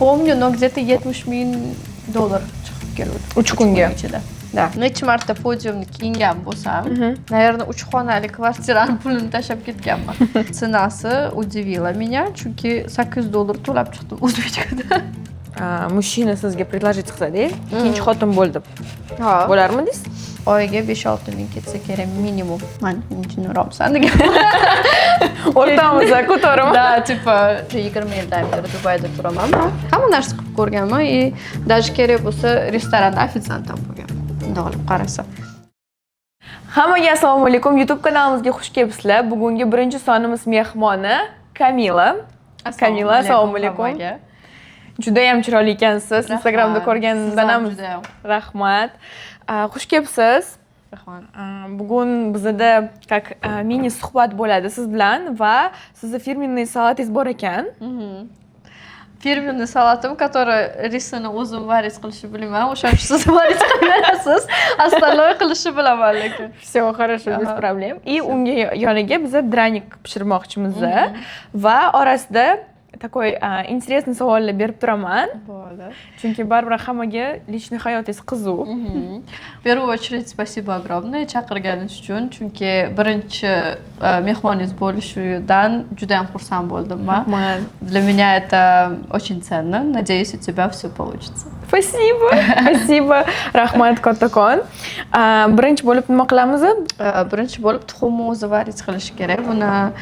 Помню, но где-то 70 000 dollar chiqib keluvdi. 3 kunga? Ichida. Да. Necha marta podiumni kiyingan bo'lsam, наверное, uch xonali kvartirani pulini tashlab ketganman. Цена si удивила меня, chunki 800 dollar to'lab chiqdim o'zbekchada. Мужчина sizga предложить qilsa-da, ikkinchi xotin bo'l deb. Ha. Bo'larmidingiz? Oyiga 5-6 ming ketsa kerak minimum. Man jinniroqsan degan. O'rtamiz, ko'tarib. Да, типа 20 yildan beri Dubayda turaman man. Hamma narsa qilib ko'rganman и даже kerak bo'lsa, restoranda ofitsiant ham bo'lganman. Bundoq olib qarasa. Hammaga assalomu alaykum. YouTube kanalimizga xush kelibsizlar. Bugungi birinchi sonimiz mehmoni Kamila. Kamila, assalomu alaykum. Hammaga. Judayam chiroyli ekansiz. Instagramda Rahmat. ko'rganimdan Siz ham ham judayam. Rahmat. Xush kelibsiz. Rahmat. Bugun bizada как mini suhbat bo'ladi siz bilan va sizni фирменный salatingiz bor ekan. Фирменный salatim, который рис ini o'zim варить qilishni bilmayman, o'shaning uchun siz варить qilib berasiz. Остальное qilishni bilaman lekin. Все хорошо, без проблем. И unga yoniga biza драник pishirmoqchimiz va orasida такой интересный savollar berib turaman. Bo'ldi. Chunki baribir hammaga личный hayotingiz qiziq. В первую очередь, спасибо огромное chaqirganingiz uchun, chunki birinchi mehmoningiz bo'lishidan juda ham xursand bo'ldim man. Rahmat. Для меня это очень ценно. Надеюсь, у тебя все получится. Спасибо, спасибо. Rahmat kattakon. Birinchi bo'lib nima qilamiz? Birinchi bo'lib tuxumni o'zi варить qilish kerak. Buni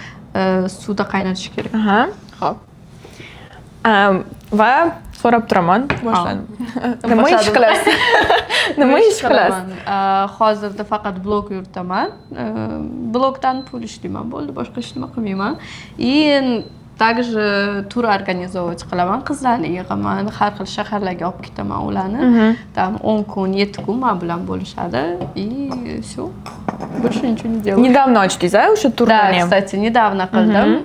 suvda qaynatish kerak. Aha, xo'p. Va so'rab turaman. Boshlanib. Nima ish Boshladim. qilasiz? Nima ish qilasiz? Qilaman? Hozirda faqat blog yuritaman. Blogdan pul ishlayman, bo'ldi, boshqa hech nima qilmayman. И также tur организовывать qilaman, qizlarni yig'aman, har xil shaharlarga olib ketaman ularni. Там 10 kun, 7 kun man bilan bo'lishadi и все, больше ничего не делаю. Недавно ochdingiz, a, o'sha Да, turlarni ham? Кстати, недавно qildim.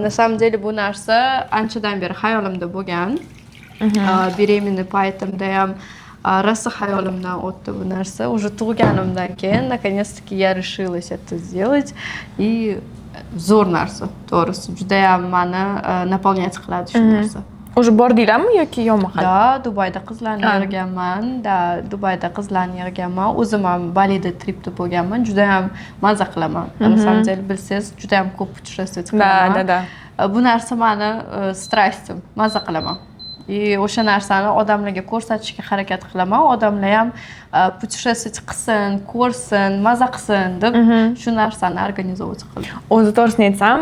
На самом деле bu narsa anchadan beri xayolimda bo'lgan. Беременный paytimda ham rosa xayolimdan o'tdi bu narsa. Уже tug'ganimdan keyin наконец-таки я решилась это сделать. И zo'r narsa, to'g'risi. Judayam mani наполнять qiladi shu narsa. Уже bordinglarmi yoki yo'qmi hali? Да, Dubayda qizlarni Ha. yig'ganman. Да, Dubayda qizlarni yig'ganman. O'zim ham Balida tripda bo'lganman. Judayam maza qilaman. На самом деле, bilsangiz, judayam ko'p путешествовать Да, qilaman. да, да. Bu narsa mani страсть im, maza qilaman. И o'sha narsani odamlarga ko'rsatishga harakat qilaman. Odamlar ham путешествовать qilsin, ko'rsin, maza qilsin deb shu narsani организовать qildim. O'zi to'g'risini aytsam,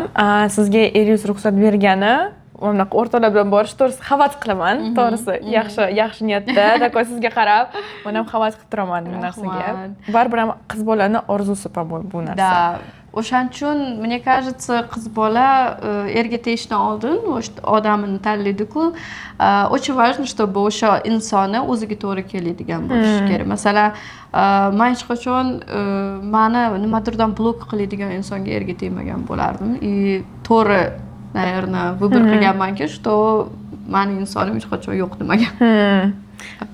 sizga eringiz ruxsat bergani, bunaqa o'rtoqlar bilan borish, to'g'risi, havas qilaman. To'g'risi, yaxshi, yaxshi niyatda, такой sizga qarab, men ham havas qilib turaman bu narsaga. Rahmat. Baribir ham qiz bolani orzusi, по-моему, bu narsa. Да. O'shaning uchun, мне кажется, qiz bola erga tegishdan oldin o'sha odamini tanlaydi-ku. Очень важно, чтобы o'sha insoni o'ziga to'g'ri keladigan bo'lishi kerak. Masalan, man hech qachon mani nimadirdan blok qiladigan insonga erga tegmagan bo'lardim. И to'g'ri, наверное, выбор qilganmanki, что mani insonim hech qachon yo'q demagan.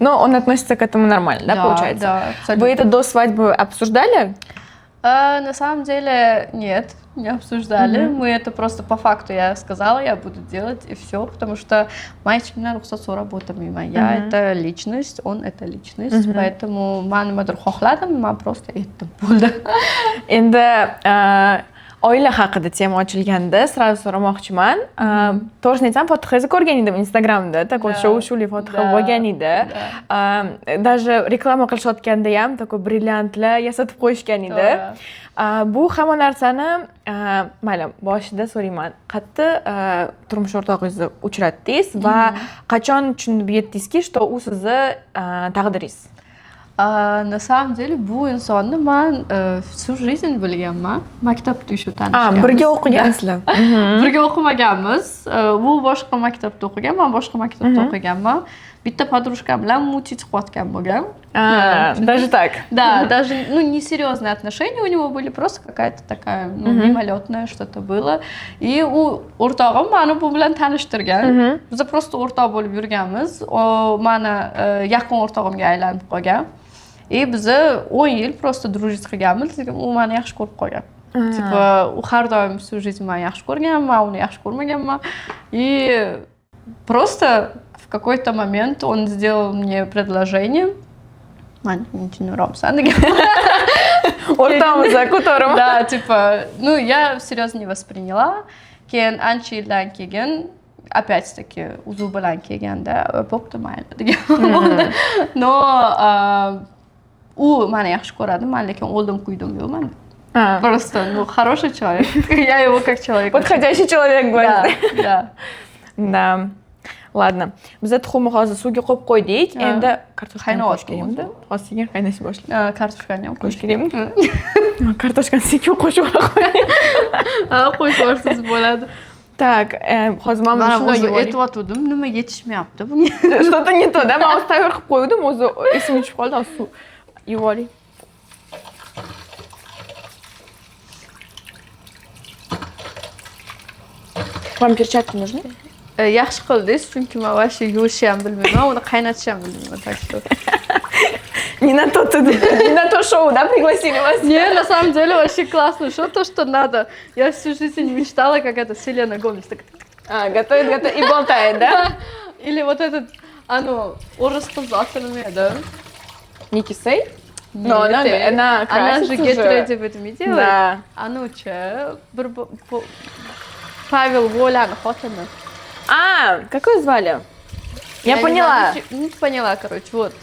Но он относится к этому нормально, да, Да, получается? да, абсолютно. Вы это до свадьбы обсуждали? На самом деле нет, не обсуждали. Мы это просто по факту, я сказала, я буду делать, и все, потому что man hech kimdan ruxsat so'rab o'tirmayman. Я это личность, он это личность, поэтому man nimadir xohladim, man просто aytdim, bo'ldi. Endi oila haqida tema ochilganda сразу so'ramoqchiman. To'g'risini aytsam, fotihangizni ko'rgan edim Instagramda, такой shov shuvli fotiha bo'lgan edi. Даже reklama qilishayotganda ham такой brilliantlar yasatib qo'yishgan edi. Bu hamma narsani, mayli, boshida so'rayman, qayerda turmush o'rtog'ingizni uchratdingiz va qachon tushunib yetdingizki, что u sizni taqdiringiz? На самом деле bu insonni man всю жизнь bilganman. Maktabda еще tanishganmiz. Birga o'qigansizlar? Birga o'qimaganmiz. U boshqa maktabda o'qigan, man boshqa maktabda o'qiganman. Bitta подружка bilan мутить qilayotgan bo'lgan. Даже так? Да, даже, ну, не серьезные отношения у него были, просто какая-то такая, ну, мимолетное что-то было. И u o'rtog'im mani bu bilan tanishtirgan. Biz просто o'rtoq bo'lib yurganmiz. U mani yaqin o'rtog'imga aylanib qolgan. И biza 10 yil просто дружить qilganmiz, lekin u mani yaxshi ko'rib qolgan. Типа, u har doim всю жизнь mani yaxshi ko'rgan, man uni yaxshi ko'rmaganman. И просто В какой-то момент он сделал мне предложение. Man jinniroqsan degan. O'rtamiz, ko'tarib. Да, типа, ну, я всерьез не восприняла. Keyin ancha yildan keyin опять-таки uzuv bilan kelganda, bo'pti, mayli degan bo'ldi. Но u mani yaxshi ko'radi, man lekin o'ldim kuydim yo'q manda. Просто, ну, хороший человек. Я его как человек. Подходящий человек. Да, да. Да. Ладно. Biza tuxumni hozir suvga qo'yib qo'ydik. Endi kartoshkani qo'yish Qaynayapti kerakmidi? Hozir sekin qaynash boshlaydi. Kartoshkani ham Qo'yish kerakmi? Kartoshkani sekin qo'shib qo'ying. Ha, qo'shib yuborsangiz bo'ladi. Так, hozir mana Man shunday o'zi yeb oling. aytyotgandim, nima yetishmayapti bunga. Что-то не то, да? Man hozir tayyor qilib qo'ydim, o'zi esimga tushib qoldi, hozir suv yeb oling. Вам перчатки нужны? Yaxshi qildingiz, chunki man вообще yuvishni ham bilmayman, uni qaynatishni ham bilmayman, так что. Не на то, не на то шоу, да, пригласили вас? Не, на самом деле вообще классно, что то, что надо. Я всю жизнь мечтала, как это Селена Гомес. Так, А, готовит, готовит и болтает, да? Или вот этот, а ну, o'ris qiz oti nima edi? Ники Сей? Но она, Нет, она она же красится Get же. Ready With Me делает. Да. Anuchi, bir Pavel Volani xotini. А, как ее звали? Я не поняла. знаю, ну, поняла, короче, вот.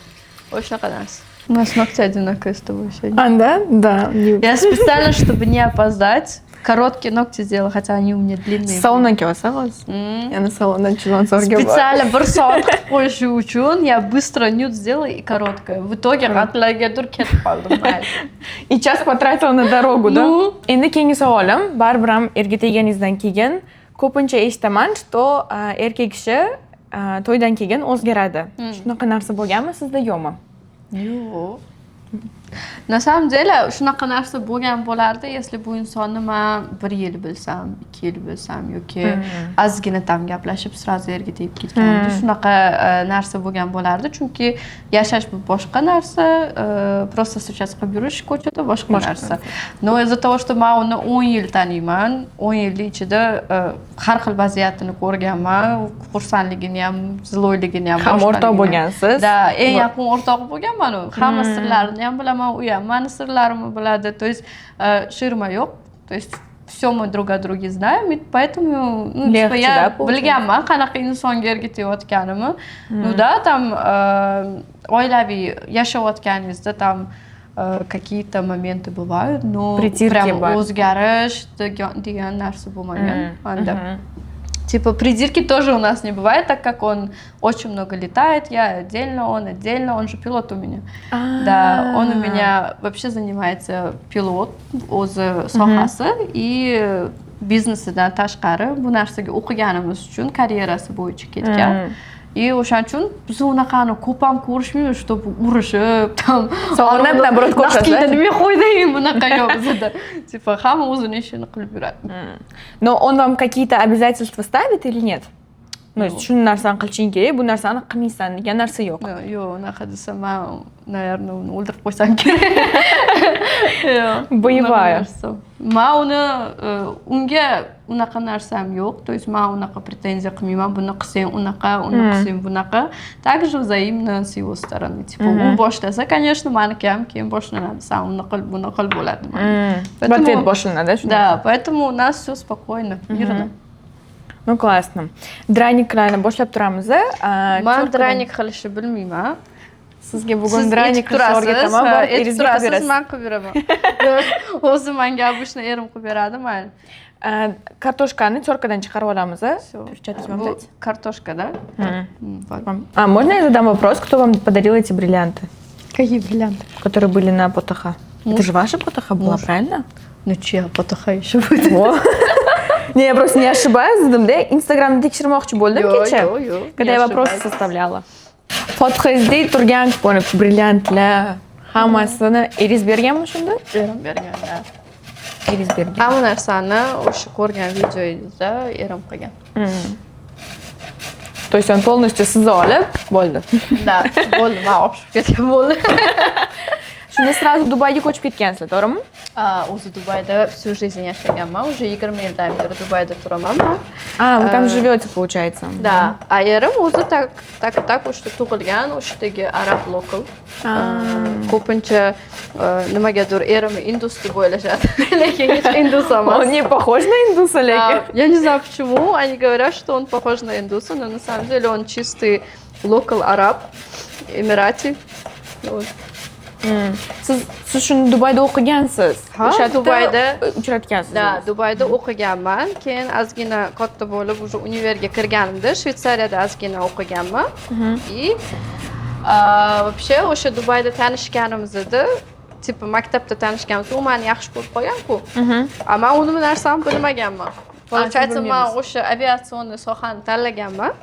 Shunaqa narsa. У нас ногти одинаковые с тобой сегодня. А, да? Да. Я специально, чтобы не опоздать, короткие ногти сделала, хотя они у меня длинные. Salondan kelyapsan hozir. Yana salondan Chilonzorga bor. Специально bir soat qilib qo'yishi uchun я быстро нюд сделала и короткое. В итоге qatlargadir ketib qoldim. Mayli. И час потратила на дорогу, да? Ну. Endi keyingi savolim, baribir ham erga teganingizdan keyin ko'pincha eshitaman, что erkak kishi to'ydan keyin o'zgaradi. Shunaqa narsa bo'lganmi sizda, yo'qmi? Yo'q. На самом деле shunaqa narsa bo'lgan bo'lardi, если bu insonni man bir yil bilsam, 2 yil bilsam yoki ozgina там gaplashib сразу erga tegib ketganda shunaqa narsa bo'lgan bo'lardi, chunki yashash bu boshqa narsa, просто встречаться qilib yurish ko'chada boshqa Boshqa narsa. Но из-за того, что man uni 10 yil taniyman, 10 yilni ichida har xil vaziyatini ko'rganman, xursandligini ham, злой ligini ham, Ham o'rtoq boshqaligini ham. Bo'lgansiz. Да, eng yaqin o'rtog'i bo'lganman u. Hamma sirlarini ham bilaman, u ham mani sirlarimni biladi. То есть ширма yo'q. То есть все мы друг о друге знаем, и поэтому, ну, типа, Легче, я да, получается? bilganman qanaqa insonga erga tegayotganimni. Ну да, там oilaviy yashayotganingizda там какие-то моменты бывают, но Притирки прям bor. O'zgarish degan narsa bo'lmagan manda. Типа придирки тоже у нас не бывает, так как он очень много летает, я отдельно, он отдельно, он же пилот у меня. Да, он у меня вообще занимается пилот, o'zi sohasi и biznesidan tashqari bu narsaga o'qiganimiz uchun karyerasi bo'yicha ketgan. И o'shaning uchun biz unaqani ko'p ham ko'rishmaymiz, чтобы urushib там. Sog'inib, наоборот, ko'rishasiz. Naqd nima qo'yding, bunaqa yo'q bizada. Типа hamma o'zini ishini qilib yuradi. Но он вам какие-то обязательства ставит или нет? Ну, shu narsani qilishing kerak, bu narsani qilmaysan degan narsa yo'q. Yo'q, unaqa desa man, наверное, uni o'ldirib qo'ysam kerak. Yo'q. Боевая. Unaqa narsa. Man uni unga unaqa narsam yo'q. То есть man unaqa претензия qilmayman, buni qilsang unaqa, uni qilsang bunaqa. Также взаимно с его стороны. Типа u boshlasa, конечно, maniki ham keyin boshlanadi. San uni qil, buni qil bo'ladi. В ответ boshlanadi shunda. Да, поэтому у нас все спокойно, мирно. Ну, классно. Драник larni boshlab turamiz. Man драник qilishni bilmayman. Sizga bugun Siz драник aytib qilishni turasiz, o'rgataman, ha, borib aytib eringizga qilib turasiz, berasiz. Man qilib beraman. O'zi manga обычно erim qilib beradi, mayli. Kartoshkani терка dan chiqarib olamiz. Всё. Перчатки вам Bu дать? Kartoshka, да? Вот. А можно я задам вопрос, кто вам подарил эти бриллианты, Какие бриллианты? Которые были на Потаха? Муж. Это же ваша Потаха была, Муж. Правильно? Ну, чья потаха еще будет? Во. Не, я просто не ошибаюсь, dedimda, Instagramda tekshirmoqchi bo'ldim Yo'q, kecha. Yo'q, yo'q. Когда Не я вопросы ошибаетесь. Составляла. Fotihangizda turgan mana brilliantlar hammasini eringiz berganmi shunda? Erim bergan, да. Eringiz bergan. Hamma narsani o'sha ko'rgan videoyingizda erim qilgan. То есть он полностью sizni olib bo'ldi. Да, bo'ldi, man olib chiqib ketgan bo'ldi. Shunda сразу Dubayga ko'chib ketgansizlar, to'g'rimi? А, o'zi Dubayda всю жизнь yashaganman. Уже 20 yildan beri Dubayda turaman man. А, вы там живете, получается. Да. А erim o'zi так o'sha tug'ilgan, o'sha yerdagi arab, local. Ko'pincha nimagadir erimni indus deb o'ylashadi, lekin hech indus emas. Он не похож на индуса, lekin. Да, я не знаю, почему они говорят, что он похож на индуса, но на самом деле он чистый local араб, эмирати. Вот. Siz shuni Dubayda o'qigansiz. Ha, O'sha yerda uchratgansiz. Да, Dubayda o'qiganman. Keyin ozgina katta bo'lib, уже универ ga kirganimda Shvetsariyada ozgina o'qiganman. И вообще o'sha Dubayda tanishganimizda, типа maktabda tanishganmiz, u mani yaxshi ko'rib qolgan-ku. А man uni narsani bilmaganman. Получается, man Bilmaymiz. O'sha авиационный sohani tanlaganman.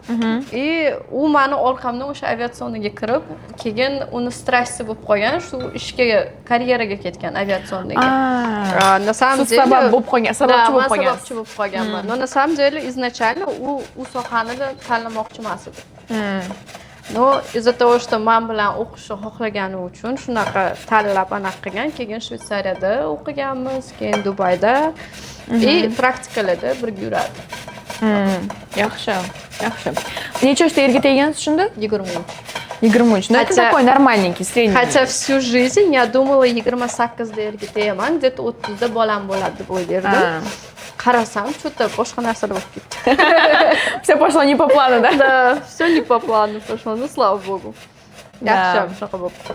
И u mani orqamdan o'sha авиационный ga kirib, keyin uni страсти bo'lib qolgan, shu ishga, karyeraga ketgan авиационный ga. А, А, на самом siz деле sabab bo'lib qolgan, sababchi Да, bo'lib man qolgansiz. Sababchi bo'lib qolganman. Но на самом деле изначально u sohani tanlamoqchi emas edi. Но из-за того, что man bilan o'qishni xohlagani uchun shunaqa tanlab anaqa qilgan. Keyin Shvetsariyada o'qiganmiz, keyin Dubayda и praktikalarda birga yurardik. Yaxshi, yaxshi. Necha yoshda erga teggansiz shunda? 23. 23. Ну, это такой нормальненький, средний. Хотя всю жизнь я думала, 28da erga tegaman, где-то 30da bolam bo'ladi deb o'ylardim. Qarasam, что-то boshqa narsalar bo'lib ketdi. Все пошло не по плану, да? Да, все не по плану пошло, ну, слава богу. Yaxshi shunaqa bo'libdi.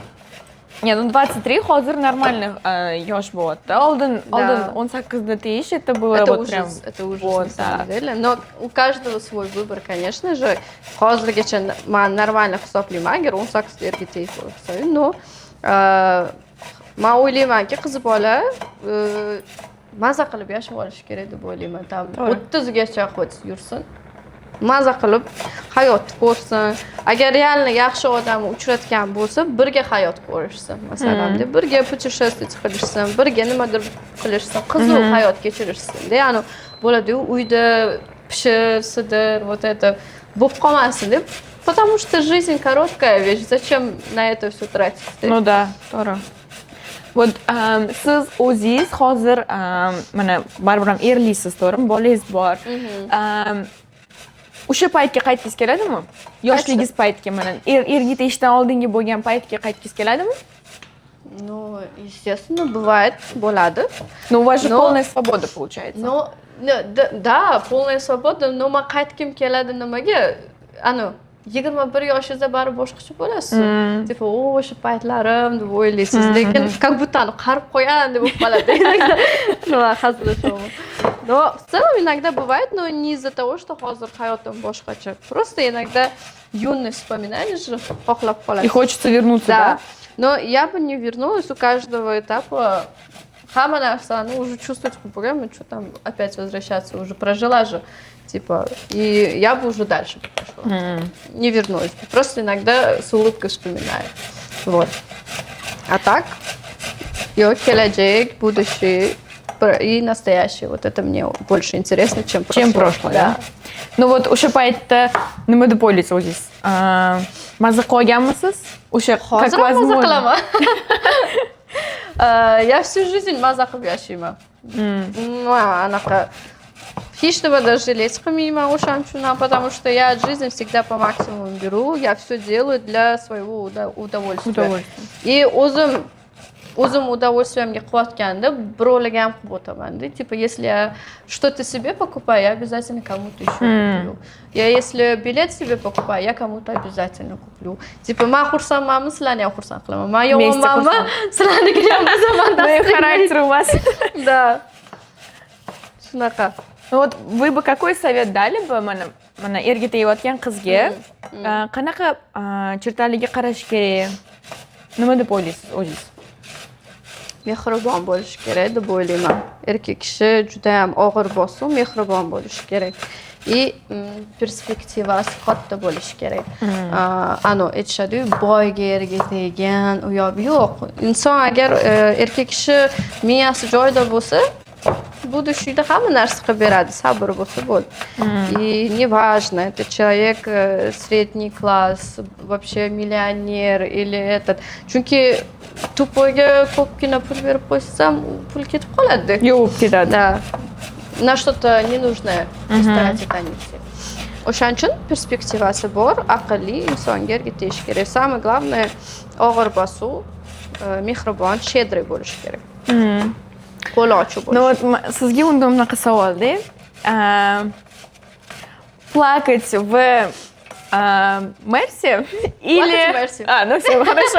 Не, ну 23 hozir нормальный yosh bo'lyapti. Oldin 18da tegish, это было Это вот ужас, прям это ужас вот, на самом да. деле. Но у каждого свой выбор, конечно же. Hozirgacha man нормально hisoblayman, agar 18da erga tegib bo'lsa. Но man o'ylaymanki, qiz bola maza qilib yashab olishi kerak deb o'ylayman. Там To'g'ri. 30gacha хоть yursin. Maza qilib hayotni ko'rsin. Agar реально yaxshi odamni uchratgan bo'lsa, birga hayot ko'rishsin, masalan, deb birga путешествовать qilishsin, birga nimadir qilishsin, qiziq hayot kechirishsin. Ya'ni bo'ladi-yu, uyda pishir, sidir, вот это bo'lib qolmasin deb. Потому что жизнь короткая вещь, зачем на это все тратить? Ну да, to'g'ri. Вот siz o'zingiz hozir mana baribir ham erlisiz, to'g'rimi? Bolangiz bor. O'sha paytga qaytgingiz keladimi? Yoshligingiz paytga, mana erga tegishdan oldingi bo'lgan paytga qaytgingiz keladimi? Ну, естественно, бывает, bo'ladi. Ну, у вас же полная свобода получается. Но, да, полная свобода, но man qaytgim keladi nimaga? Anu, 21 yoshingizda baribir boshqacha bo'lasiz. Типа, o, o'sha paytlarim deb o'ylaysiz, lekin как будто anu qarib qo'yan deb bo'lib qoladi. Nima, hazillashaman. Но в целом иногда бывает, но не из-за того, что hozir hayotim boshqacha. Просто иногда юность вспоминаешь же, xohlab qolasiz. И хочется вернуться, Да. да? Но я бы не вернулась, у каждого этапа hamma narsani уже чувствовать qilib bo'lganman, что там опять возвращаться, уже прожила же. Типа, и я бы уже дальше пошла. Не вернулась бы. Просто иногда с улыбкой вспоминаю. Вот. А так, yo'q, kelajak, будущее и настоящее. Вот это мне больше интересно, чем прошлое. Чем прошлое, да? Ну вот o'sha paytda nima deb o'ylaysiz o'zingiz? Maza qilganmisiz? O'sha Hozir как ham maza возможно? Qilaman. Я всю жизнь maza qilib yashayman. Anaqa hech nimadan жалеть qilmayman o'shaning uchun ham, потому что я от жизни всегда по максимуму беру, я все делаю для своего удовольствия. Удовольствие. И o'zim удовольствие mga qilayotganda birovlarga ham qilib o'tamanda. Типа, если я что-то себе покупаю, я обязательно кому-то еще куплю. Я если билет себе покупаю, я кому-то обязательно куплю. Типа, man xursandmanmi, sizlarni ham xursand qilaman. Man Вместе yomonmanmi, xursand. Sizlarnikini ham buzaman. Ну и характер у вас. Да. Shunaqa. Ну вот вы бы какой совет дали бы mana erga tegayotgan qizga qanaqa chetaligiga qarash kerak? Nima deb o'ylaysiz o'zingiz? Mehribon bo'lishi kerak deb o'ylayman. Erkak kishi judayam og'ir bosim, mehribon bo'lishi kerak. И perspektivasi katta bo'lishi kerak. Anu aytishadiyu, boyga erga tegan, u yoq yo'q. Inson agar erkak kishi miyasi joyida bo'lsa, будущий da hamma narsa qilib beradi, sabr bo'lsa bo'ldi. И неважно, это человек средний класс, вообще миллионер или этот. Chunki Тупой ga ko'pgina pul berib qo'ysangiz ham, u pul ketib qoladi. Yo'q bo'lib ketadi. Да. На что-то ненужное истратят они все. O'shaning uchun perspektivasi bor, aqlli insonga erga tegish kerak. Самое главное, og'ir bosuv, mehribon, щедрый bo'lishi kerak. Qo'li ochiq Ну bo'lishi. вот sizga unda bunaqa savolda. Плакать в Мерсе или Плакать в Мерсе. А, ну все, хорошо.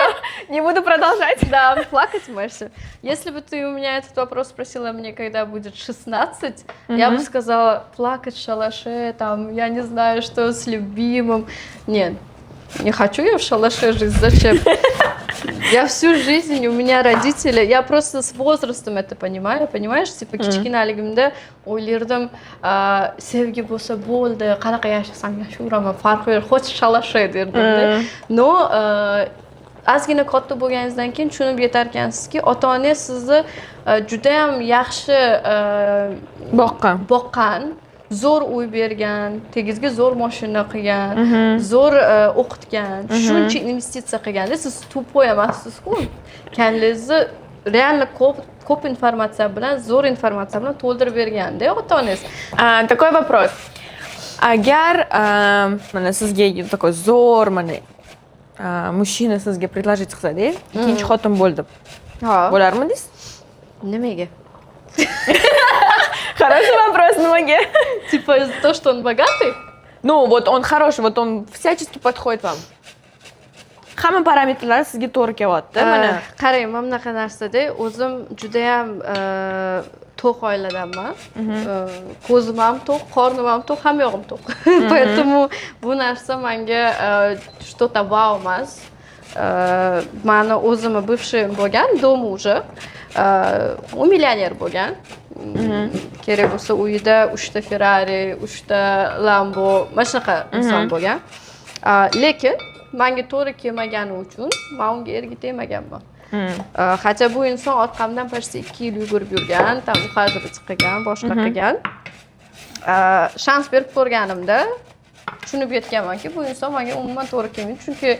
Не буду продолжать. Да, плакать в Мерсе. Если бы ты у меня этот вопрос спросила мне, когда будет 16, я бы сказала: плакать в шалаше, там, я не знаю, что, с любимым. Нет, не хочу я в шалаше жить, зачем? Я всю жизнь, у меня родители, я просто с возрастом это понимаю, понимаешь, типа kichkinaligimda o'ylardim, sevgi bo'lsa bo'ldi, qanaqa yashasam yashayveraman, farqi yo'q, хоть в шалаше derdimda. Но ozgina katta bo'lganingizdan keyin tushunib yetarkansizki, ota onangiz sizni judayam yaxshi Boqqan. boqqan, zo'r uy bergan, tegizga zo'r moshina qilgan, zo'r o'qitgan, shuncha investitsiya qilganda, siz тупой emassiz-ku, kallangizni реально ko'p ko'p informatsiya bilan, zo'r informatsiya bilan to'ldirib berganda ota onangiz. Такой вопрос. Agar mana sizga такой zo'r mana мужчина sizga предложить qilsa-da, ikkinchi xotin bo'l deb. Ha. Bo'larmidingiz? Nimaga? Хороший вопрос, nimaga? Типа из-за того, что он богатый? Ну, вот он хороший, вот он всячески подходит вам. Hamma parametrlari sizga to'g'ri kelyapti. Mana. Qarang, mana bunaqa narsada o'zim judayam to'q oiladanman. Ko'zim ham to'q, qornim ham to'q, hamma yog'im to'q. Поэтому bu narsa menga что-то вау emas. Mani o'zimni бывший bo'lgan, до мужа. U millioner bo'lgan. Kerak bo'lsa, uyida uchta Ferrari, uchta Lambo, mana shunaqa inson bo'lgan. Lekin menga to'g'ri kelmagani uchun man unga erga tegmaganman. Хотя bu inson orqamdan почти 2 yil yugurib yurgan, там ухаживать qilgan, boshqa qilgan. Shans berib ko'rganimda tushunib yetganmanki, bu inson menga umuman to'g'ri kelmaydi, chunki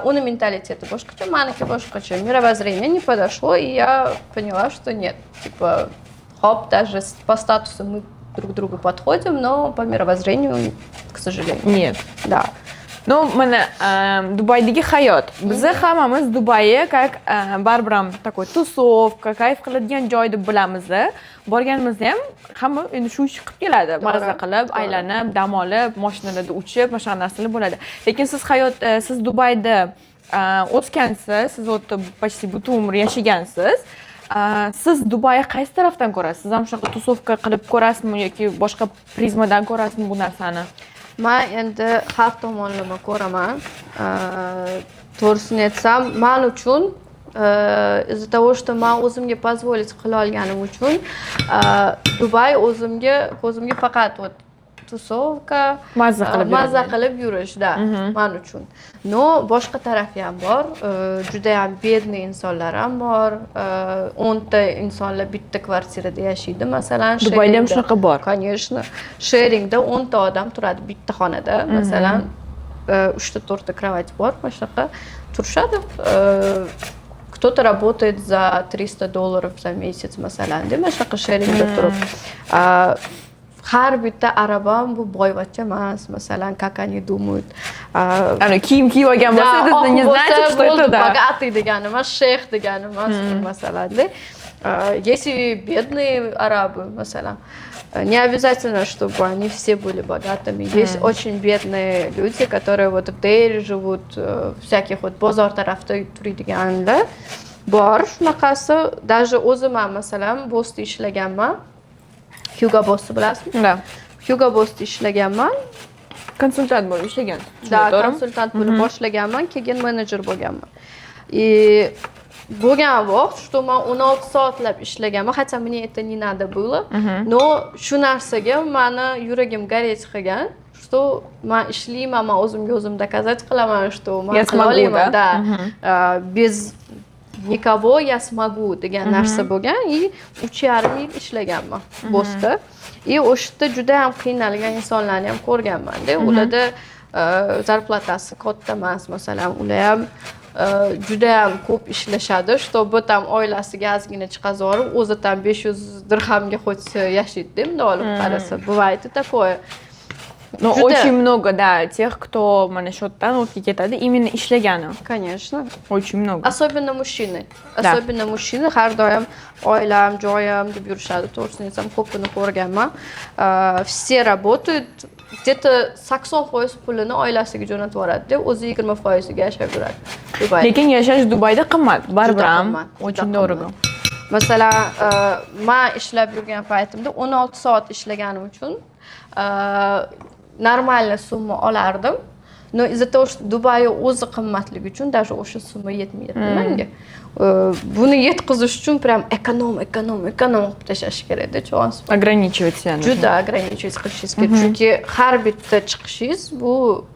uni mentaliteti boshqacha, maniki boshqacha, мировоззрение не подошло, и я поняла, что нет, типа, хоп, даже по статусу мы друг другу подходим, но по мировоззрению, к сожалению. Нет. Да. Ну, mana Dubaydagi hayot. Bizni hammamiz Dubayni как baribir ham такой тусовка, kayf qiladigan joy deb bilamiz. Borganimizda ham hamma endi shu ishni qilib keladi. Maza qilib, aylanib, dam olib, mashinalarda uchib, mana shunaqa narsalar bo'ladi. Lekin siz hayot, siz Dubayda o'sgansiz, siz u yerda почти butun umr yashagansiz. Siz Dubayni qaysi tarafdan ko'rasiz? Siz ham shunaqa тусовка qilib ko'rasizmi yoki boshqa prizmadan ko'rasizmi bu narsani? Man endi har tomonlama ko'raman. To'g'risini aytsam, man uchun из-за того, что man o'zimga позволить qila olganim uchun Dubay o'zimga, ko'zimga faqat вот тусовка, Mazza qilib mazza yuradigan. qilib yurish, да, man uchun. Но boshqa tarafi ham bor. Judayam бедный insonlar ham bor. 10 ta insonlar bitta kvartirada yashaydi, masalan. Dubayda ham Sharingda. shunaqa bor. Конечно, sharingda 10 ta odam turadi bitta xonada, masalan, uchta, to'rtta кровать bor, mana shunaqa turishadi. Кто-то работает за 300 долларов за месяц, masalan, mana shunaqa sharingda turib. Har bitta arab ham bu boyvachcha emas, masalan, как они думают. Ana kiyim kiyib olgan bo'lsa, Да, это не oq значит, bo'lsa что это bo'ldi, да. богатый degani emas, sheyx degani emas, masalanda. Есть и бедные арабы, masalan. Не обязательно, чтобы они все были богатыми. Есть очень бедные люди, которые вот в Дейре живут, всяких вот bozor tarafda turadiganlar bor shunaqasi. Даже o'zim ham, masalan, Bossda ishlaganman. Hugo Bossni bilasizmi? Да. Hugo Bossda ishlaganman. Konsultant bo'lib ishlagan. Да, To'g'rimi? konsultant bo'lib boshlaganman, keyin menejer bo'lganman. И bo'lgan vaqt, что man 16 soatlab ishlaganman, хотя мне это не надо было, но shu narsaga mani yuragim гореть qilgan, что man ishlayman, man o'zimga o'zim доказать qilaman, что man Я qila смогу, olaman, да? Да. Без никого я смогу degan narsa bo'lgan и 3,5 yil ishlaganman Bossda. И o'sha yerda juda ham qiynalgan insonlarni ham ko'rganmanda. Ularda Зарплата si katta emas, masalan, ular ham judayam ko'p ishlashadi, чтобы там oilasiga ozgina chiqazib yuborib, o'zi там 500 dirhamga хоть yashaydida, bundoq olib qarasa. Бывает и такое. Но Juda. Очень много, да, тех, кто mana shu yerdan o'tga ketadi, именно ishlagani. Конечно. Очень много. Особенно мужчины. Да. Особенно мужчины har doim oilam, joyim deb yurishadi. To'g'risini aytsam, ko'pini ko'rganman. Все работают, где-то 80% pulini oilasiga jo'natib yuboradi, o'zi 20%iga yashab yuradi. Dubayda. Lekin yashash Dubayda qimmat, baribir Juda ham. qimmat, juda Очень qimmat. дорого. Masalan, man ishlab yurgan paytimda 16 soat ishlaganim uchun нормальный summa olardim. Но из-за того, что Dubay o'zi qimmatligi uchun даже o'sha summa yetmaydi menga. Buni yetkazish uchun прям эконом, эконом, эконом qilib tashlash kerakda, tushunasizmi? Ограничивать себя нужно. Juda ограничивать qilishingiz kerak. Chunki har bitta chiqishingiz bu,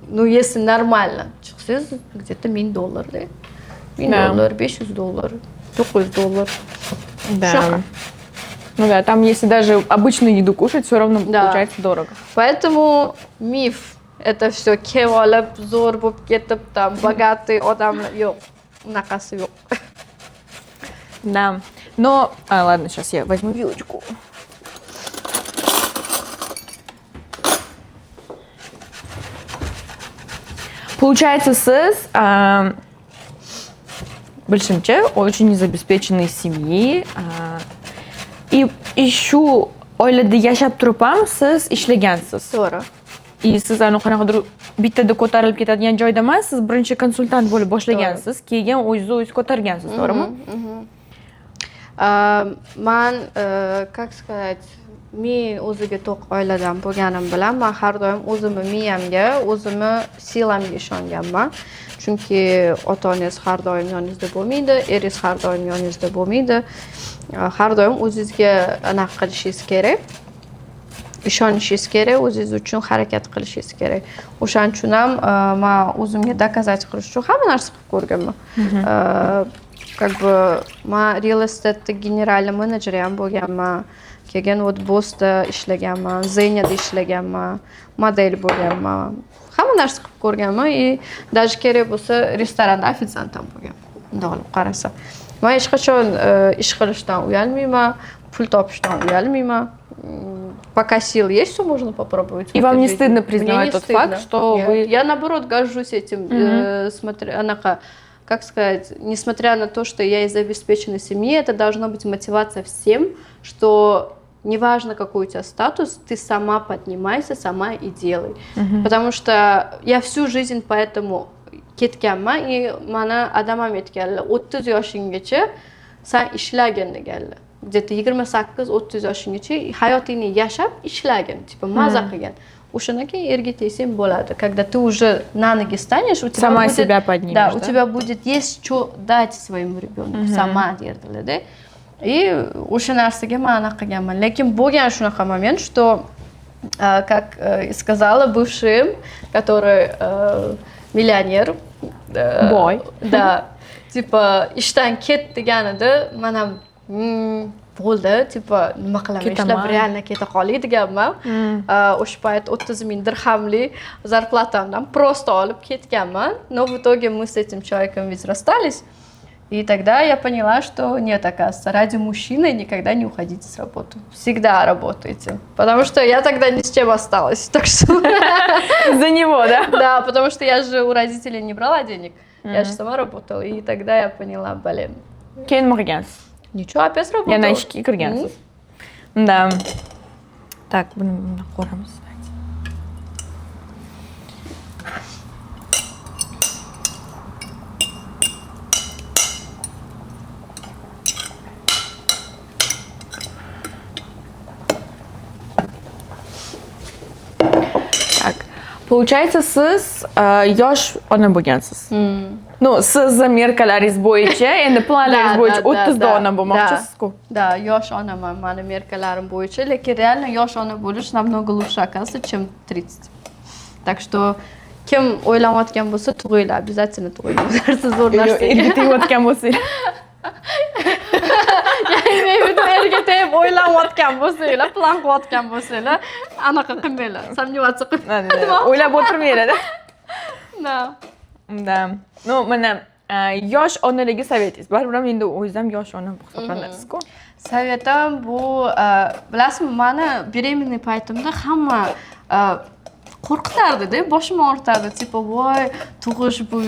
ну, если нормально chiqsangiz, где-то 1000 dollarda. 1000 dollar, 500 dollar, 900 dollar. Да. Shunaqa. Ну да, там если даже обычную еду кушать, все равно получается дорого. Поэтому миф это все kelib olib zo'r bo'lib ketib, там богатый odamlar, yo'q, unaqasi yo'q. Да. Но, а, ладно, сейчас я возьму вилочку. Получается, siz bilishimcha, очень из обеспеченной семьи. И shu oilada yashab turib ham siz ishlagansiz. To'g'ri. И siz anaqa qanaqadir bittada ko'tarilib ketadigan joyda emas, siz birinchi konsultant bo'lib boshlagansiz, keyin o'zingizni o'zingiz ko'targansiz, to'g'rimi? Man, как сказать, men o'ziga to'q oiladan bo'lganim bilan man har doim o'zimni miyamga, o'zimni сила mga ishonganman. Chunki ota onangiz har doim yoningizda bo'lmaydi, eringiz har doim yoningizda bo'lmaydi. Har doim o'zingizga anaqa qilishingiz kerak, ishonishingiz kerak, o'zingiz uchun harakat qilishingiz kerak. O'shaning uchun ham man o'zimga доказать qilish uchun hamma narsa qilib ko'rganman. Как бы man real estate генеральный menejeri ham bo'lganman, keyin вот Bossda ishlaganman, Zenyada ishlaganman, model bo'lganman, hamma narsa qilib ko'rganman. И даже kerak bo'lsa, restoranda ofitsiant ham bo'lganman. Bundoq olib qarasa, man hech qachon ish qilishdan uyalmayman, pul topishdan uyalmayman. Пока сил есть, все можно попробовать. И в вам этой не жизни. Стыдно Мне признавать не тот стыдно. Факт, что Нет. вы... Я, наоборот, горжусь этим. Смотря, anaqa, как сказать, несмотря на то, что я из обеспеченной семьи, это должна быть мотивация всем, что неважно, какой у тебя статус, ты сама поднимайся, сама и делай. Потому что я всю жизнь поэтому ketganman. И mana adam ham aytganlar, 30 yoshinggacha san ishlagin deganlar, где-то 28-30 yoshinggacha hayotingni yashab ishlagin, типа maza qilgin, o'shandan keyin erga tegsang bo'ladi, когда ты уже на ноги станешь, у тебя Сама будет, себя поднимешь, да, у да? тебя будет есть что дать своему ребенку сама derdilarda. И o'sha narsaga man anaqa qilganman. Lekin bo'lgan shunaqa момент, что как сказала бывшим, который миллионер, Boy. Да, типа ishdan ket deganida man ham bo'ldi, типа nima qilaman, ishlab Ketaman. Реально keta qolay deganman. O'sha payt 30 000 dirhamli зарплата mdan просто olib ketganman. Но в итоге мы с этим человеком ведь расстались. И тогда я поняла, что нет, оказывается, ради мужчины никогда не уходите с работы. Всегда работайте. Потому что я тогда ни с чем осталась. Так что За него, да? Да, потому что я же у родителей не брала денег. Я же сама работала. И тогда я поняла, блин. Keyin nima qilgansiz? Ничего, опять работала. Yana ishga kirgansiz. Да. Так, buni bundoq ko'ramiz. Так. Получается, siz yosh ona bo'lgansiz. Ну, sizni мерка laringiz bo'yicha, endi planlaringiz bo'yicha 30 da ona bo'lmoqchisiz-ku. Да, yosh onaman mani мерка larim bo'yicha, lekin реально yosh ona bo'lish намного лучше, оказывается, чем 30. Так что kim o'ylayotgan bo'lsa, tug'inglar, обязательно tug'inglar. Bu narsa zo'r narsa. Erga tegayotgan bo'lsangiz. Я имею в виду, erga tegib Deb o'ylanayotgan bo'lsanglar, plan qilayotgan bo'lsanglar, anaqa qilmanglar, сомневаться qilmanglar. O'ylab o'tirmanglar. Да. Да. Ну, mana yosh onalarga совет ingiz. Baribir ham endi o'zingiz ham yosh ona hisoblanasiz-ku. Совет im bu, bilasizmi, mani беременный paytimda hamma qo'rqitardida, boshim og'ritardi, типа, voy, tug'ish bu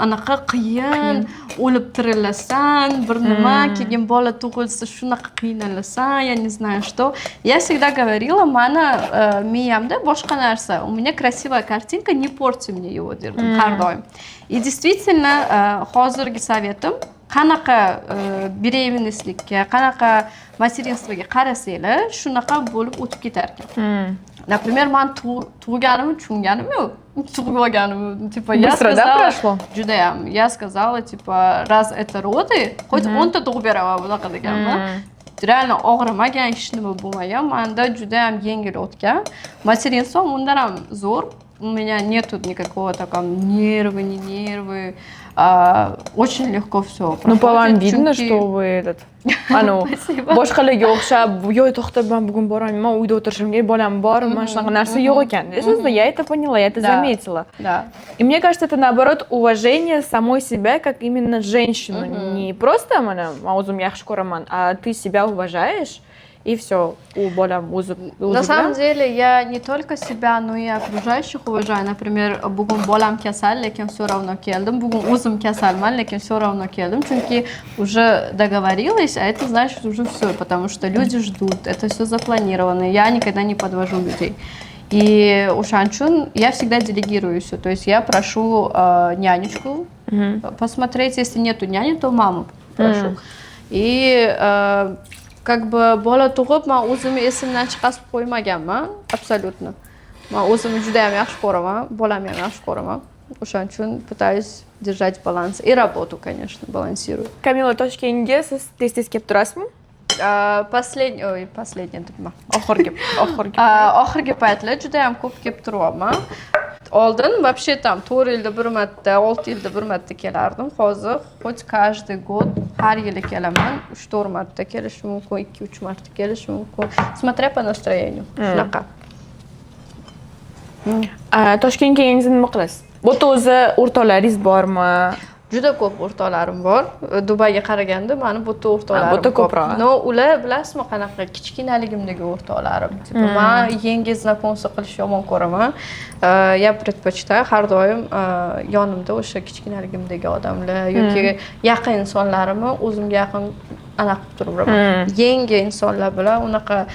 anaqa qiyin, o'lib tirilasan, bir nima, keyin bola tug'ilsa, shunaqa qiynalasan, я не знаю что. Я всегда говорила, mani miyamda boshqa narsa, у меня красивая картинка, не порти мне его, derdim har doim. И действительно, hozirgi совет im, qanaqa беременность likka, qanaqa материнство ga qarasanglar, shunaqa bo'lib o'tib ketar ekan. Например, man tug'ganimni tushunganim yo'q, tug'ib olganimni, типа, я Быстро, да, сказала, прошло? Judayam. Я сказала, типа, раз это роды, хоть 10 ta tug'ib beraman, bunaqa deganman. Реально og'rimagan, hech nima bo'lmagan, manda judayam yengil o'tgan. Материнство undan ham zo'r, у меня нету никакого такого нервы, не нервы, очень легко все. Ну, по вам видно, что вы этот, anu, Спасибо. Boshqalarga o'xshab, yo'q, to'xta, man bugun borolmayman, uyda o'tirishim kerak, bolam bor, mana shunaqa narsa yo'q ekan. Sizda, я это поняла, я это заметила. И мне кажется, это, наоборот, уважение самой себя, как именно женщину. Не просто mana man o'zim yaxshi ko'raman, а ты себя уважаешь, и все, u bolam o'zi o'zi На самом bilan. Деле я не только себя, но и окружающих уважаю. Например, bugun bolam kasal, lekin все равно keldim. Bugun o'zim kasalman, lekin все равно keldim. Chunki уже договорилась, а это значит, уже все, потому что люди ждут, это все запланировано. Я никогда не подвожу людей. И o'shaning uchun я всегда делегирую все. То есть я прошу нянечку посмотреть, если нету няни, то маму прошу. И как бы bola tug'ib, man o'zimni esimdan chiqarib qo'ymaganman абсолютно. Man o'zimni juda ham yaxshi ko'raman, bolamni ham yaxshi ko'raman, o'shaning uchun пытаюсь держать баланс и работу, конечно, балансирую. Kamila, Toshkentga siz tez tez kelib turasizmi? Последний, ой, последний debman. Oxirgi. Oxirgi paytlar juda ham ko'p kelib turyapman. Oldin вообще там 4 yilda bir marta, 6 yilda bir marta kelardim. Hozir хоть каждый год, har yili kelaman, 3-4 marta kelishim mumkin, 2-3 marta kelishim mumkin, смотря по настроению, shunaqa. Toshkentga kelganingizda nima qilasiz? Bu yerda o'zi o'rtoqlaringiz bormi? Juda ko'p o'rtoqlarim bor. Dubayga qaraganda mani bu yerda o'rtoqlarim Bu yerda ko'p. Ko'proq. Но ular, bilasizmi, qanaqa, kichkinaligimdagi o'rtoqlarim. Типа, man yangi знакомство qilishni yomon ko'raman. Я предпочитаю har doim yonimda o'sha kichkinaligimdagi odamlar yoki yaqin insonlarimni o'zimga yaqin anaqa qilib turaveraman. Yangi insonlar bilan unaqa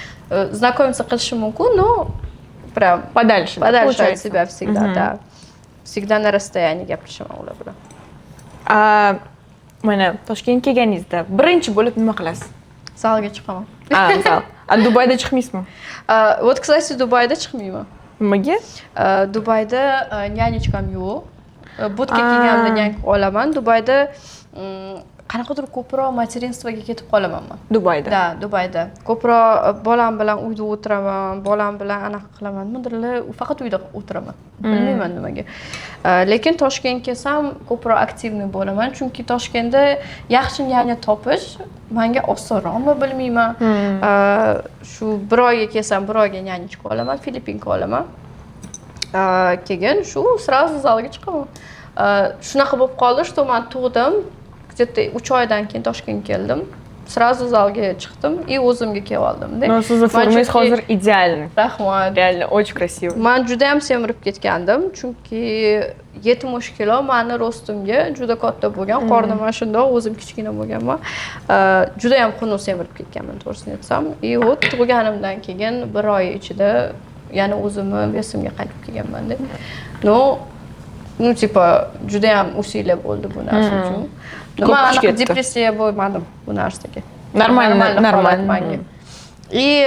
знакомиться qilishim mumkin, но прям Подальше, да, подальше от получается? Себя всегда, да. Всегда на расстоянии gaplashaman ular bilan. Mana Toshkentga kelganingizda birinchi bo'lib nima qilasiz? Zalga chiqaman. A, zal. A Dubayda chiqmaysizmi? Вот, кстати, Dubayda chiqmayman. Nimaga? Dubayda нянечка m yo'q. Bu yerga kelganimda нянька olaman. Dubayda qanaqadir ko'proq материнство ga ketib qolaman man. Dubayda. Да, Dubayda. Ko'proq bolam bilan uyda o'tiraman, bolam bilan anaqa qilaman. Nimadirlar, faqat uyda o'tiraman. Bilmayman nimaga. Lekin Toshkentga kelsam, ko'proq активный bo'laman, chunki Toshkentda yaxshi няня topish manga osonroqmi, bilmayman. Shu bir oyga kelsam, bir oyga нянечка olaman, филиппинка olaman. Keyin shu сразу zalga chiqaman. Shunaqa bo'lib qoldi, что man tug'dim, где-то 3 oydan keyin Toshkentga keldim. Сразу zalga chiqdim и o'zimga kelib oldimda. Но sizni Man formangiz hozir идеальный. Rahmat. Реально очень красиво. Man juda ham semirib ketgandim, chunki 70 kilo mani рост imga juda katta bo'lgan, qornim mana shundoq, o'zim kichkina bo'lganman. Juda ham xunuk semirib ketganman, to'g'risini aytsam. И вот tug'ganimdan keyin bir oy ichida yana o'zimni вес imga qaytib kelganmanda. Ну, типа, judayam усилие bo'ldi bu narsa uchun. Ko'p Man kuch anaqa ketdi. Depressiya bo'lmadim bu narsaga. Нормально, Нормально нормально. Holat manga. И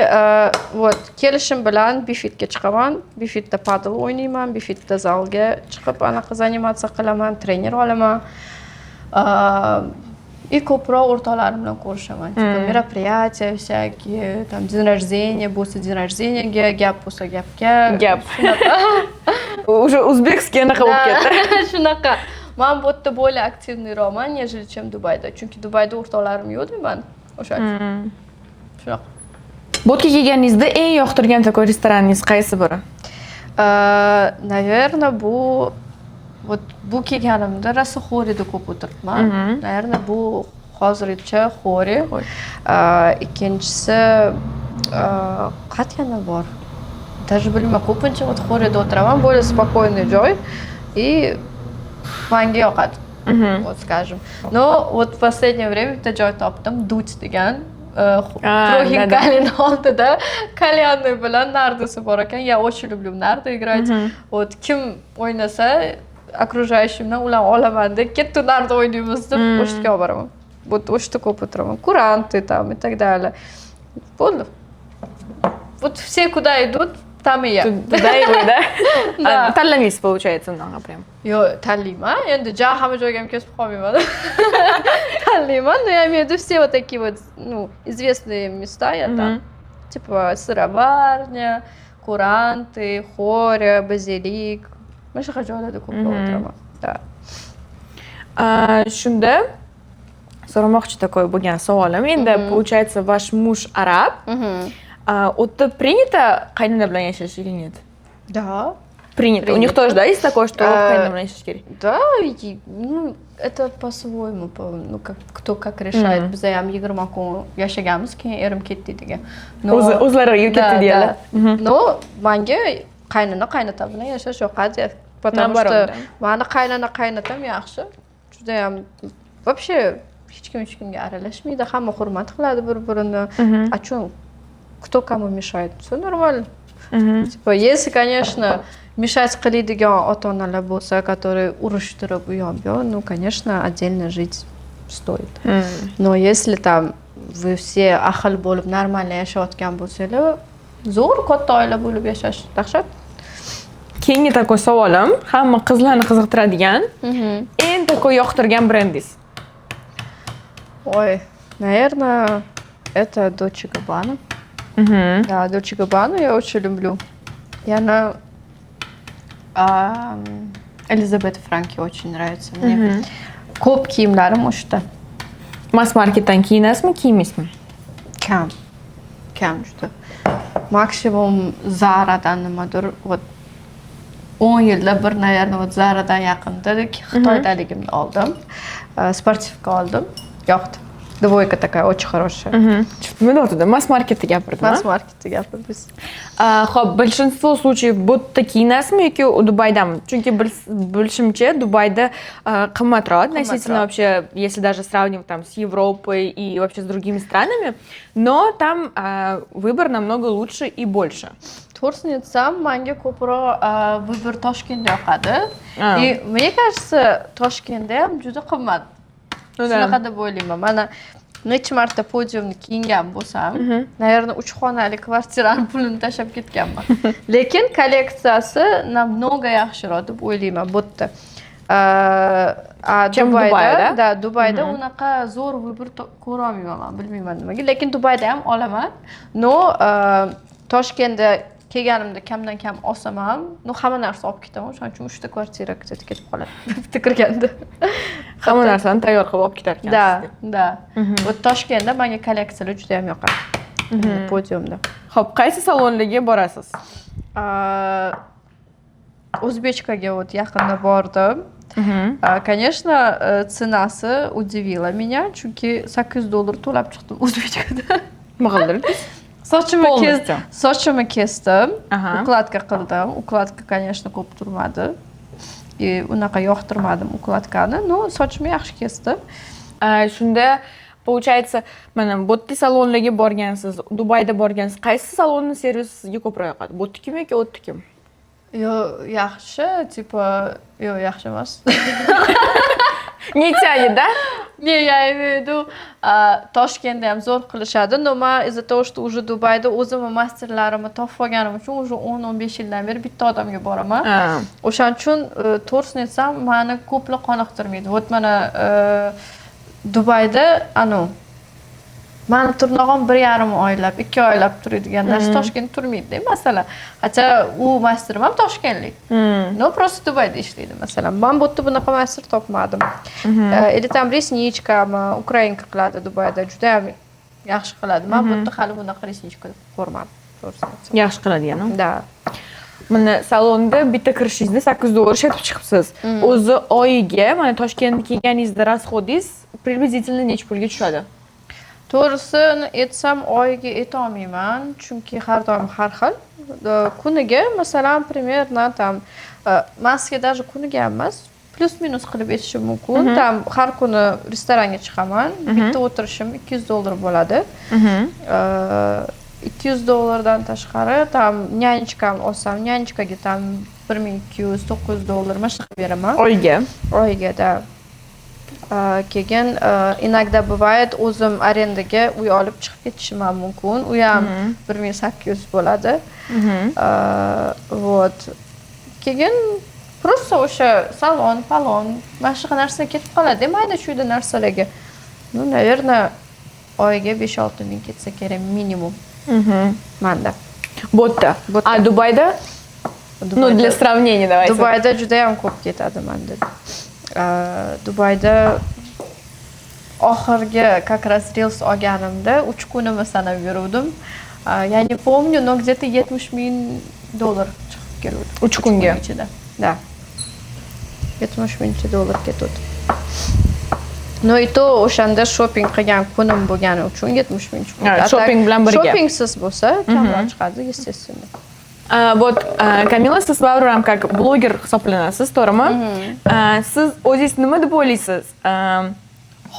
вот kelishim bilan Bifitga chiqaman. Bifitda padel o'ynayman, Bifitda zalga chiqib anaqa заниматься qilaman, trener olaman. И ko'proq o'rtoqlarim bilan ko'rishaman. Типа мероприятия всякие, там день рождения bo'lsa, день рождения ga, gap bo'lsa, gapga. Gap. Уже узбекский anaqa bo'lib ketdi. Shunaqa. Man bu yerda более активный roqman, нежели чем Dubayda. Chunki Dubayda o'rtoqlarim yo'q mani. O'sha uchun. Shunaqa. Bu yerga kelganingizda eng yoqtirgan такой restoraningiz qaysi biri? Наверное, bu вот bu kelganimda rosa Xorida ko'p o'tiribman. Наверное, bu hozircha Xori. Ikkinchisi qayerda yana bor? Даже bilmayman. Ko'pincha вот Xorida o'tiraman. Более спокойный joy и manga yoqadi. Вот скажем. Но вот в последнее время bitta joy topdim, Dуть degan. А, Pro Xinkalini oldida кальянный bilan nardasi bor ekan. Я очень люблю в нарды играть. Вот kim o'ynasa, окружающий imdan ularni olaman deb, ketdi, narda o'ynaymiz deb, o'sha yerga olib boraman. Вот o'sha yerda ko'p o'tiraman. Куранты там и так далее. Bo'ldi. Вот все куда идут, там и я. Туда и вы, да? Да. А, tanlamaysiz, получается, unaqa прям. Yo'q, tanlayman. Endi ja hamma joyga ham kesib qolmayman. Tanlayman, но я имею в виду все вот такие вот, ну, известные места я там. Типа сыроварня, Куранты, Хоря, Базилик. Mana shunaqa joylarda ko'proq o'tiraman. Да. А, shunda so'ramoqchi такой bo'lgan savolim endi, получается, ваш муж араб. А, у yerda принято qaynona bilan yashash или нет? Да. Принято. У них Принято. тоже, да, есть такое, что qaynona bilan yashash kerak? Да, и, ну, это по-своему, ну, как, кто как решает. Biz ham 20 kun yashaganmiz, keyin erim ketdi degan. Но- O'zlari yurib ketdi Да, deydilar. Да. Но manga qaynona qaynota bilan yashash yoqadi. Потому Наоборот, что да. mani qaynona qaynotam yaxshi. Judayam вообще hech kim hech kimga aralashmaydi, hamma hurmat qiladi bir-birini. А чё, кто кому мешает? Все нормально. Типа, если, конечно, мешать qiladigan ota-onalar bo'lsa, которые urushtirib u yon bu yon, ну, конечно, отдельно жить стоит. Но если там вы все ahil bo'lib, нормально yashayotgan bo'lsanglar, zo'r, katta oila bo'lib yashash dahshat. Keyingi такой savolim, hamma qizlarni qiziqtiradigan, eng такой yoqtirgan brendingiz? Ой, наверное, это Dolce Gabbana. Да, Dolce Gabbana я очень люблю. И она Элизабет Франки очень нравится мне. Ko'p kiyimlarim o'sha. Масс marketdan kiyinasizmi, kiymaysizmi? Kam. Kam juda. Maksimum Zara'dan nimadir, вот 10 yilda bir, наверное, вот Zara'dan yaqinda Xitoydaligimda oldim. Спортивка oldim. Yoqdi. Двойка такая очень хорошая. Nima deyotdi? Масс marketda gapirdim. Масс marketda gapirdik. Xo'p, большинство случаев bu yerda kiyinasizmi yoki Dubaydami? Chunki bilishimcha, Dubayda qimmatroq относительно вообще, если даже сравнивать там с Европой и вообще с другими странами, но там выбор намного лучше и больше. To'g'risini aytsam, manga ko'proq выбор Toshkentda yoqadi. А. И мне кажется, Toshkentda ham juda qimmat. Ну да. Shunaqa deb o'ylayman. Mana necha marta Podiumni kiyingan bo'lsam, наверное, uch xonali kvartirani pulini tashlab ketganman. Lekin kolleksiyasi намного yaxshiroq deb o'ylayman bu yerda. A Чем Dubayda, Dubayda? Да, Dubayda unaqa zo'r выбор ko'rolmayman man, bilmayman nimaga. Lekin Dubayda ham olaman. Но Toshkentda kelganimda kamdan kam olsam ham, ну, hamma narsa olib ketaman, o'shaning uchun uchta kvartira где-то ketib qoladi bitta kirganda. Hamma narsani tayyor qilib olib ketar ekansiz. Да. Вот Toshkentda menga kolleksiyalar juda ham yoqadi. Podiumda. Xo'p, qaysi salonlarga borasiz? Узбечка ga вот yaqinda bordim. Конечно, цена si удивила меня, chunki 800 dollar to'lab chiqdim узбечка da. Nima qildirdingiz? Sochimni kes Полностью. Sochimni kesdim, укладка qildim. Укладка, конечно, ko'p turmadi. И unaqa yoqtirmadim укладка ni, но sochimni yaxshi kesdim. Shunda получается, mana bu yerda salonlarga borgansiz, Dubayda borgansiz. Qaysi salonni servisi sizga ko'proq yoqadi? Bu yerdikimi yoki u yerdikimi? Yo'q, yaxshi, типа, yo'q, yaxshi emas. Не тянет, да? Не, я имею в виду, Toshkentda ham zo'r qilishadi, но man из-за того, что уже Dubayda o'zimni masterlarimni topib olganim uchun уже 10-15 yildan beri bitta odamga boraman. O'shaning uchun, to'g'risini aytsam, mani ko'plar qoniqtirmaydi. Вот mana Dubayda anu mani tirnog'im 1,5 oylab, 2 oylab turadigan narsa Toshkentda turmaydida, masalan. Хотя u masterim ham toshkentlik. Но просто Dubayda ishlaydi, masalan. Man bu yerda bunaqa master topmadim. Или там ресничка mi, украинка qiladi Dubayda, judayam Yaxshi qiladi. Man bu yerda hali bunaqa ресничка ko'rmadim, to'g'risini aytsam. Yaxshi qiladigan. Да. Mana salonda bitta kirishingizda 800 dollar ishlatib chiqibsiz. O'zi oyiga mana Toshkentga kelganingizda расход ingiz приблизительно necha pulga tushadi? To'g'risini aytsam, oyiga aytolmayman, chunki har doim har xil. Kuniga, masalan, примерно там, man sizga даже kuniga ham emas, плюс минус qilib aytishim mumkin. Там har kuni restoranga chiqaman, bitta o'tirishim 200 dollar bo'ladi. 200 dollardan tashqari, там нянечка m olsam, нянечка ga там 1200, 900 dollar, mana shunaqa beraman. Oyiga. Oyiga, да. Keyin иногда бывает, o'zim arendaga uy olib chiqib ketishim ham mumkin, u ham 1800 bo'ladi. Вот, keyin просто o'sha salon palon, mana shunaqa narsa ketib qoladi mayda chuyda narsalarga. Ну, наверное, oyiga 5-6 ming ketsa kerak minimum manda. Bu yerda. Bu yerda. A Dubayda? Ну, для сравнения давайте. Dubayda judayam ko'p ketadi manda. Dubayda oxirgi как раз reels olganimda 3 kunimni sanab yuruvdim. Я не помню, но где-то 70 ming dollar chiqib keluvdi. Uch kunga? Kun ichida, да, 70 mingcha dollar ketuvdi. Но и то o'shanda shopping qilgan kunim bo'lgani uchun 70 ming chiqdi. Ha, А так, shopping bilan birga. Shoppingsiz bo'lsa, kamroq chiqadi, естественно. Вот, Kamila, siz baribir ham как bloger hisoblanasiz, to'g'rimi? Siz o'zingiz nima deb o'ylaysiz?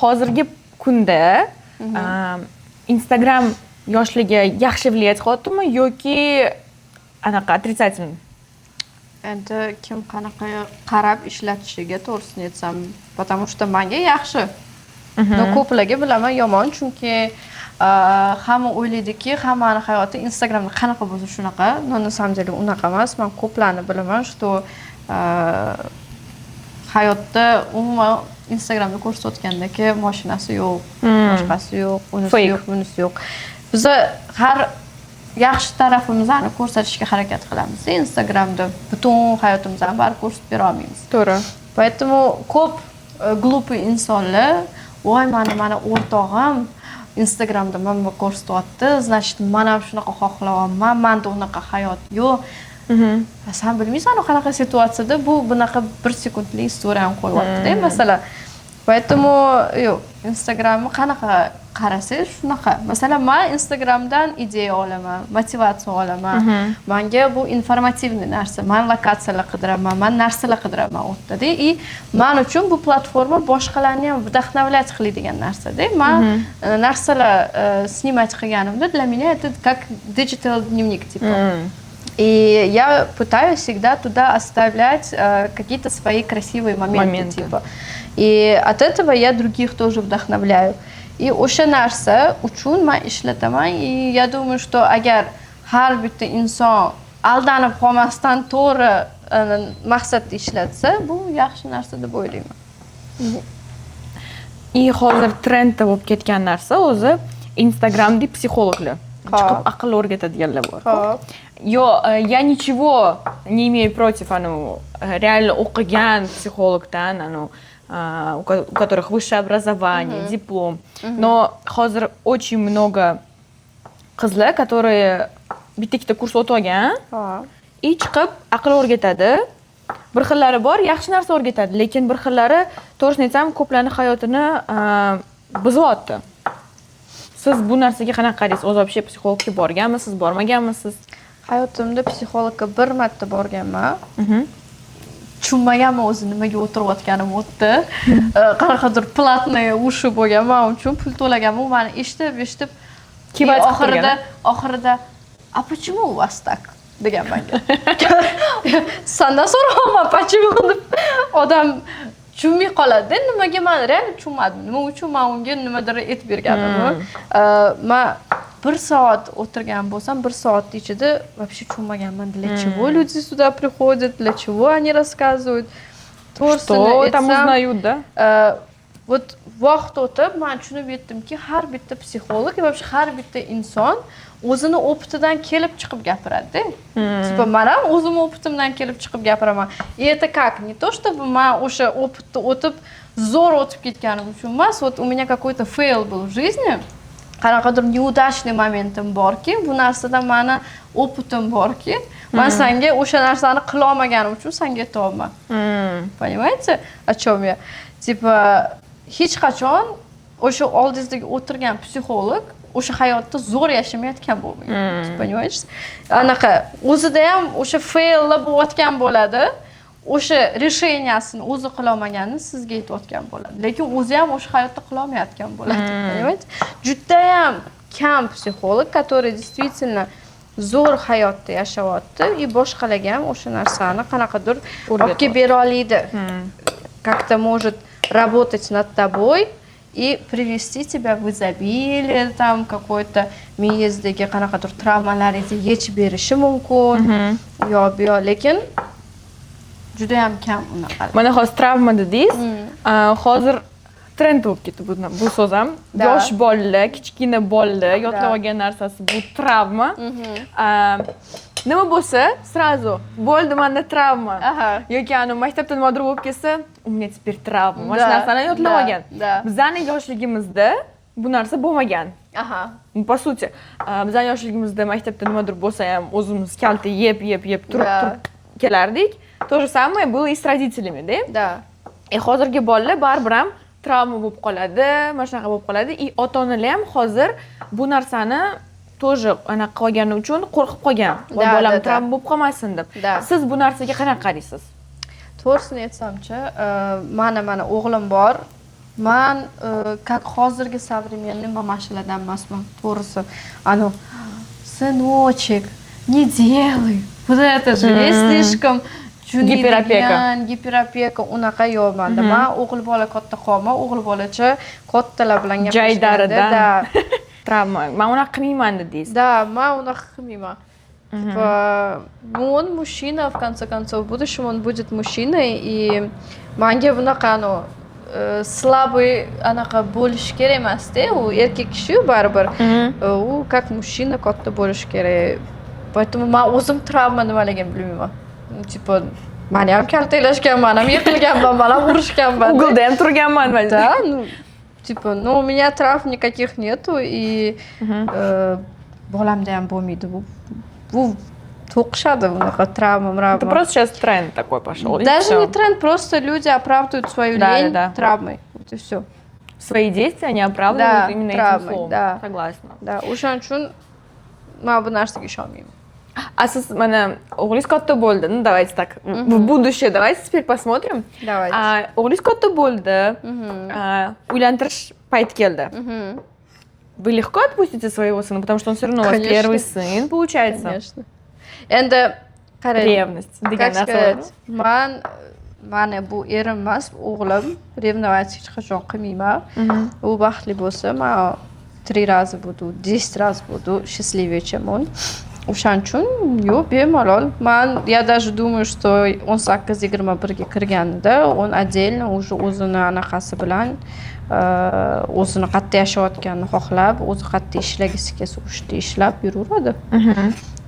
Hozirgi kunda Instagram yoshlarga yaxshi влиять qilyaptimi yoki anaqa отрицательный? Endi kim qanaqa qarab ishlatishiga, to'g'risini aytsam, потому что manga yaxshi. Но ko'plarga, bilaman, yomon, chunki hamma o'ylaydiki, hammani hayoti Instagramda qanaqa bo'lsa, shunaqa. Но на самом деле unaqa emas. Man ko'plarni bilaman, что hayotda umuman Instagramda ko'rsatayotgandagi mashinasi yo'q, boshqasi yo'q, unisi Fake. yo'q, bunisi yo'q. Biza har yaxshi tarafimizni ko'rsatishga harakat qilamiz. Instagramda butun hayotimizni baribir ko'rsatib bera olmaymiz. To'g'ri. Поэтому ko'p глупый insonlar: "Voy, mani o'rtog'im Instagramda mana bu ko'rsatyapti, значит, man ham shunaqa xohlayapman, manda unaqa hayot yo'q." A san bilmaysan, u qanaqa situatsiyada bu bunaqa bir sekundlik istoriyani qo'yyapti-da, masalan. Поэтому yo'q, Instagramni qanaqa qarasangiz, shunaqa. Masalan, man Instagramdan ideya olaman, motivatsiya olaman. Manga bu информативный narsa. Man lokatsiyalar qidiraman, man narsalar qidiraman u yerdada. И man uchun bu platforma boshqalarni ham вдохновлять qiladigan narsada. Man narsalar снимать qilganimda, для меня это как digital дневник типа. И я пытаюсь всегда туда оставлять какие-то свои красивые моменты, Моменты. типа. И от этого я других тоже вдохновляю. И o'sha narsa uchun man ishlataman. И я думаю, что agar har bitta inson aldanib qolmasdan to'g'ri maqsadda ishlatsa, bu yaxshi narsa deb o'ylayman. И hozir trendda bo'lib ketgan narsa o'zi Instagramda psixologlar chiqib aql o'rgatadiganlar bor. Xo'p. Yo, я ничего не имею против, anu, реально o'qigan psixologdan, anu, у которых высшее образование, диплом. Но hozir очень много qizlar, которые bitta ikkita kurs o'tib olgan и chiqib aql o'rgatadi. Bir xillari bor, yaxshi narsa o'rgatadi, lekin bir xillari, to'g'risini aytsam, ko'plarni hayotini buzyapti. Siz bu narsaga qanaqa qaraysiz? O'zi вообще psixologga borganmisiz, bormaganmisiz? Hayotimda psixologga bir marta borganman. Tushunmaganman o'zi nimaga o'tirayotganim u yerda. Qanaqadir платный уши bo'lgan man uchun, pul to'laganman. U mani eshitib, eshitib, Кивать и qilib oxirida turgan. oxirida "А почему у вас так?" degan manga. Sandan so'rayapman, почему deb. Odam tushunmay qoladi-da, nimaga. Man реально tushunmadim. Nima uchun man unga nimadir aytib berganimni. Man bir soat o'tirgan bo'lsam, bir soat ichida вообще tushunmaganman, для чего люди сюда приходят, для чего они рассказывают. To'g'risini Что там aytsam, узнают, да? Вот vaqt o'tib man tushunib yetdimki, har bitta psixolog и вообще har bitta inson o'zini опыт idan kelib chiqib gapiradida. Типа man ham o'zimni опыт imdan kelib chiqib gapiraman. И это как не то чтобы man o'sha опыт ni o'tib, zo'r o'tib ketganim uchun emas. Вот у меня какой-то фейл был в жизни. Qanaqadir неудачный momentim borki, bu narsadan mani опыт im borki, man sanga o'sha narsani qilolmaganim uchun sanga aytyapman. Понимаете, о чем я? Типа, hech qachon o'sha oldingizdagi o'tirgan psixolog o'sha hayotda zo'r yashamayotgan bo'lmaydi. Понимаете? Anaqa o'zida ham o'sha faillar bo'layotgan bo'ladi. O'sha решения sini o'zi qilolmaganini sizga aytayotgan bo'ladi. Lekin o'zi ham o'sha hayotda qilolmayotgan bo'ladi. Понимаете? Judayam kam psixolog, который действительно zo'r hayotda yashayapti и boshqalarga ham o'sha narsani qanaqadir olib kelib bera oladi. Как-то может работать над тобой и привести тебя в изобилие, там какой-то miyangizdagi qanaqadir travmalaringizni yechib berishi mumkin. U yoq bu yoq, lekin judayam kam unaqalar. Mana hozir travma dedingiz. Hozir trend bo'lib ketdi bu so'z ham. Да. Yosh bolalar, kichkina bolalar yodlab Да. olgan narsasi bu travma. Nima bo'lsa, сразу bo'ldi, manda travma. Yoki anu maktabda nimadir bo'lib ketsa, у меня теперь травма. Mana shu narsani yodlab olgan. Bizani yoshligimizda bu narsa bo'lmagan. По сути, bizani yoshligimizda maktabda nimadir bo'lsa ham o'zimiz kalta yeb, yeb, yeb turib turib kelardik. То же самое было и с родителями, да? Да. E hozirgi bolalar baribir ham travma bo'lib qoladi, mana shunaqa bo'lib qoladi. И ota onalar ham hozir bu narsani тоже anaqa qolgani uchun qo'rqib qolgan. Voy, bolam travma bo'lib qolmasin deb. Siz bu narsaga qanaqa qaraysiz? To'g'risini aytsamchi, mana o'g'lim bor. Man как hozirgi современный мамаша lardan emasman, to'g'risi. Anu, сыночек, не делай. Вот это же есть слишком Гиперопека. Гиперопека unaqa yo'q manda. Man o'g'il bola katta qolma, o'g'il bolacha kattalar bilan gaplashganda, Jaydaridan. Да. Travma. Man unaqa qilmayman dedingiz. Да, man unaqa qilmayman. Типа, ну, он мужчина, в конце концов, в будущем он будет мужчиной, и manga bunaqa anu слабый anaqa bo'lishi kerak emasda, u erkak kishiyu baribir. U как мужчина katta bo'lishi kerak. Поэтому man o'zim travma nimaligini bilmayman. Ну, типа, mani ham kaltaklashgan, man ham yiqilganman, man ham urishganman. Угол da ham turganman. Да, ну, типа, ну, у меня травм никаких нету, и bolamda ham bo'lmaydi bu. Bu to'qishadi bunaqa travma, Это мравма. просто сейчас тренд такой пошел. И Даже всё. не тренд, просто люди оправдывают свою лень травмой. Вот и все. Свои действия они оправдывают Да, именно этим травмой, словом. да. Согласна. Да, o'shaning uchun man bu narsaga ishonmayman. A siz mana o'g'lingiz katta bo'ldi. Ну, давайте так, в будущее давайте теперь посмотрим. Давайте. А, o'g'lingiz katta bo'ldi. А, uylantirish payti keldi. Вы легко отпустите своего сына, потому что он все равно у вас Конечно. первый сын, получается. Конечно. Endi qarang. Ревность degan Как narsa bormi? сказать, man mani bu erim emas, o'g'lim. Ревновать hech qachon qilmayman. U baxtli bo'lsa, man три раза буду, 10 раз буду счастливее, чем он. O'shaning uchun yo'q, bemalol. Man, я даже думаю, что 18-21 ga kirganida он отдельно уже o'zini anaqasi bilan o'zini qayerda yashayotganini xohlab, o'zi qayerda ishlagisi kelsa o'sha yerda ishlab yuraveradi.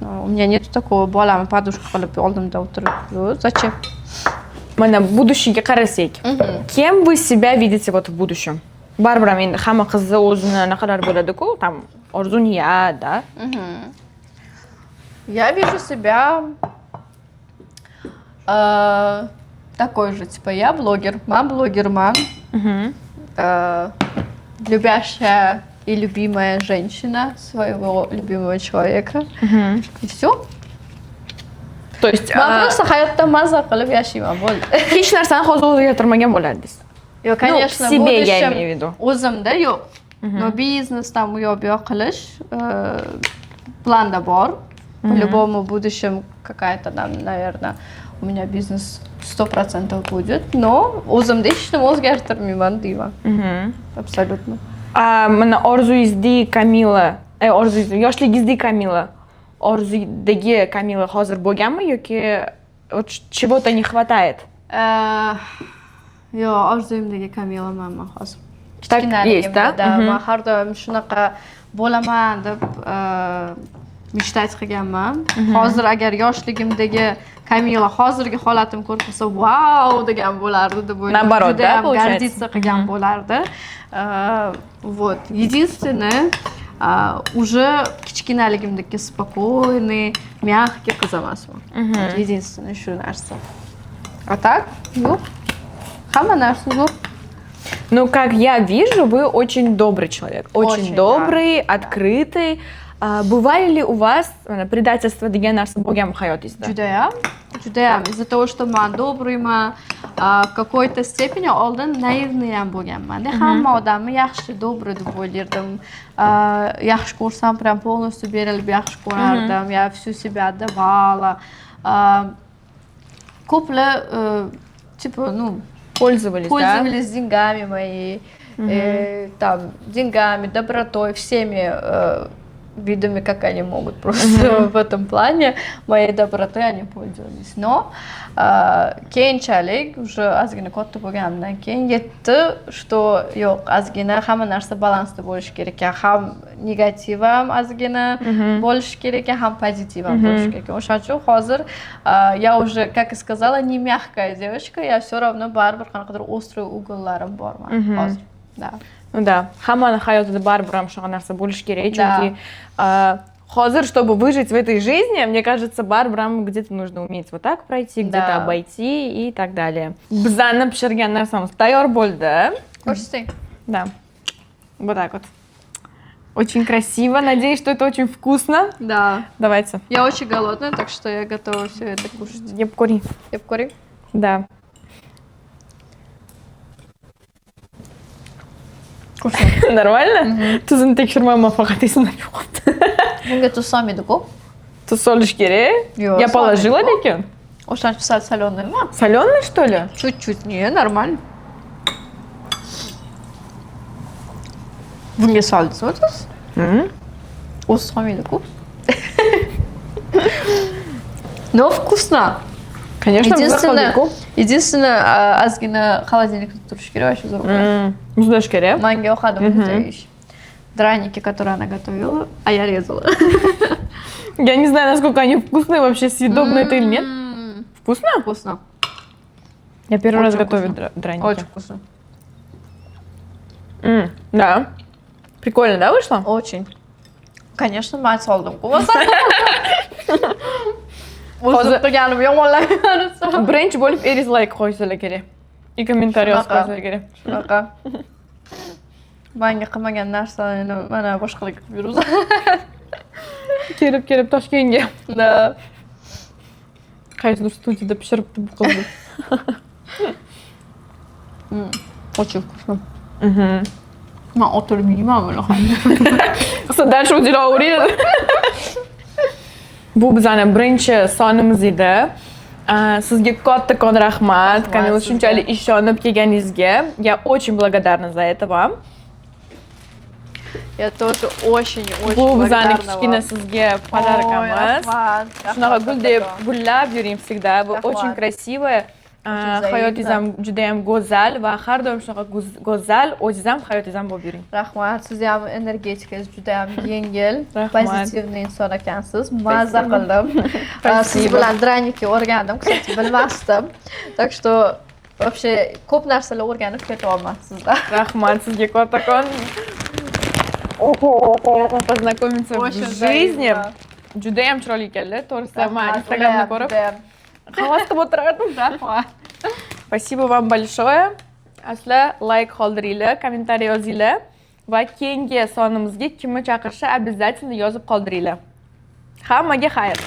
У меня нету такого bolamni подушка qilib oldimda o'tirib, yo'q, зачем? Mana будущий ga qarasak, кем вы себя видите вот в будущем? Baribir ham endi hamma qizni o'zini anaqalari bo'ladi-ku, там orzu niyat, да? Я вижу себя такой же, типа, я блогер, man blogerman, любящая и любимая женщина своего любимого человека. И все. То есть Man просто hayotda maza qilib yashayman, bo'ldi. Hech narsani hozir o'zgartirmagan bo'lardingiz. Yo'q, конечно, Ну, себе я будущем имею в виду. O'zimda yo'q. Но biznes там u yoq bu yoq qilish planda bor. По-любому в будущем какая-то там, наверное, у меня бизнес 100% будет, но o'zimda hech nima o'zgartirmayman deyman. Абсолютно. A, mana orzuyingizdagi Kamila, orzuyingiz, yoshligingizdagi Kamila, orzudagi Kamila hozir bo'lganmi yoki вот чего-то не хватает? Yo'q, orzuyimdagi Kamilaman man hozir. Так есть, да? Да, man har doim shunaqa bo'laman deb мечтать qilganman. Hozir agar yoshligimdagi Kamila hozirgi holatimni ko'rib qolsa, "Vau" degan bo'lardi deb o'ylayman. Наоборот, да, Judayam получается? Гордиться qilgan bo'lardi. Вот. Единственное, Уже kichkinaligimdagi спокойный, мягкий qiz emasman. Вот единственное, shu narsa. А так yo'q, hamma narsa zo'r. Ну, как я вижу, вы очень добрый человек. Очень, Очень, добрый, да. открытый. А, бывали ли у вас mana, предательство degan narsa bo'lganmi hayotingizda? Judayam, judayam. Из-за того, что man добрый man, в какой-то степени oldin наивный ham bo'lganmanda. Hamma odamni yaxshi, добрый deb o'ylardim. Yaxshi ko'rsam, прям полностью berilib yaxshi ko'rardim. Я всю себя отдавала. Ko'plar, типа, ну, Пользовались, да? пользовались деньгами мои, там, деньгами, добротой, всеми видами, как они могут просто в этом плане моей доброты они пользовались. Но keyinchalik, уже ozgina katta bo'lganimdan keyin yetdi, что yo'q, ozgina hamma narsa balansda bo'lishi kerak ekan, ham negativ ham ozgina bo'lishi kerak ekan, ham pozitiv ham bo'lishi kerak ekan. O'shaning uchun hozir я уже, как и сказала, не мягкая девочка, я все равно baribir qanaqadir острый угол larim bor mani hozir, да. Ну да, hammani hayotida baribir ham shunaqa narsa bo'lishi kerak, Да. chunki hozir, чтобы выжить в этой жизни, мне кажется, baribir ham где-то нужно уметь вот так пройти, где-то обойти и так далее. Bizani pishirgan narsamiz tayyor bo'ldi. Ko'rsating. Да. Вот так вот. Очень красиво. Надеюсь, что это очень вкусно. Да. Давайте. Я очень голодная, так что я готова все это кушать. Yeb ko'ring. Yeb ko'ring. Да. Вкусно. Нормально? Tuzini tekshirmayman, faqat esimdan yo'qoldi. Bunga tuz solmaydi-ku. Tuz solish kerak. Yo'q, Я положила solmaydi-ku. Lekin. O'shaning uchun sal соленый mi? Соленый, что ли? Чуть-чуть. Не, нормально. Bunga soldingizmi tuz? O'zi solmaydi-ku. Но вкусно. Конечно, biz Единственное, qildik-ku. единственное, ozgina холодильник da turishi kerak, вообще zo'r bo'ladi. Muzlash kerak. Manga yoqadi bunday ish. Драники, которые она готовила, а я резала. Я не знаю, насколько они вкусные, вообще съедобно это или нет. Вкусно? Вкусно. Я первый раз Очень готовлю вкусно. драники. Очень вкусно. Да. Прикольно, да, вышло? Очень. Конечно, man soldim. O'zim qilganim yomonlamayman. Birinchi bo'lib eringiz layk qo'ysalar kerak. И комментарий yozib Shunaqa. qo'ysalar kerak. Shunaqa. Manga qilmagan narsani mana boshqalarga qilib yuribsan. Kelib kelib Toshkentga. Да. Qaysidir studiyada pishiribdi bu qiz deb. Очень вкусно. Man o'tirib yeyman buni. Qilsa дальше o'zinglar. Bu bizani birinchi sonimiz edi. Sizga kattakon rahmat, Rahmat Kamila, sizga. Shunchalik ishonib kelganingizga. Я очень благодарна за это вам. Я тоже очень-очень Bu bizani благодарна kichkina вам. Sizga подарок Ой, imiz. Rahmat. Shunaqa Rahmat guldek kattakon. Gullab yuring всегда. Вы Rahmat. Очень красивая. Очень Hayotingiz взаимно. ham juda ham go'zal va har doim shunaqa go'zal o'zingiz ham, hayotingiz ham bo'lib yuring. Rahmat, sizni ham energetikangiz juda ham yengil, Rahmat. позитивный inson ekansiz. Mazza qildim. Siz Спасибо. Bilan драники o'rgandim, кстати, bilmasdim. Так что вообще ko'p narsalar o'rganib ketyapman sizdan. Rahmat sizga kattakon. Познакомиться в Очень жизни. взаимно. Judayam chiroyli ekanlar, to'g'risi man Rahmat, Instagramda ular ham ko'rib judayam. Havas qilib o'tirardim. Rahmat. Спасибо вам большое. Asli layk qoldiringlar, kommentariy yozinglar va keyingi sonimizga kimni chaqirishni обязательно yozib qoldiringlar. Hammaga xayr.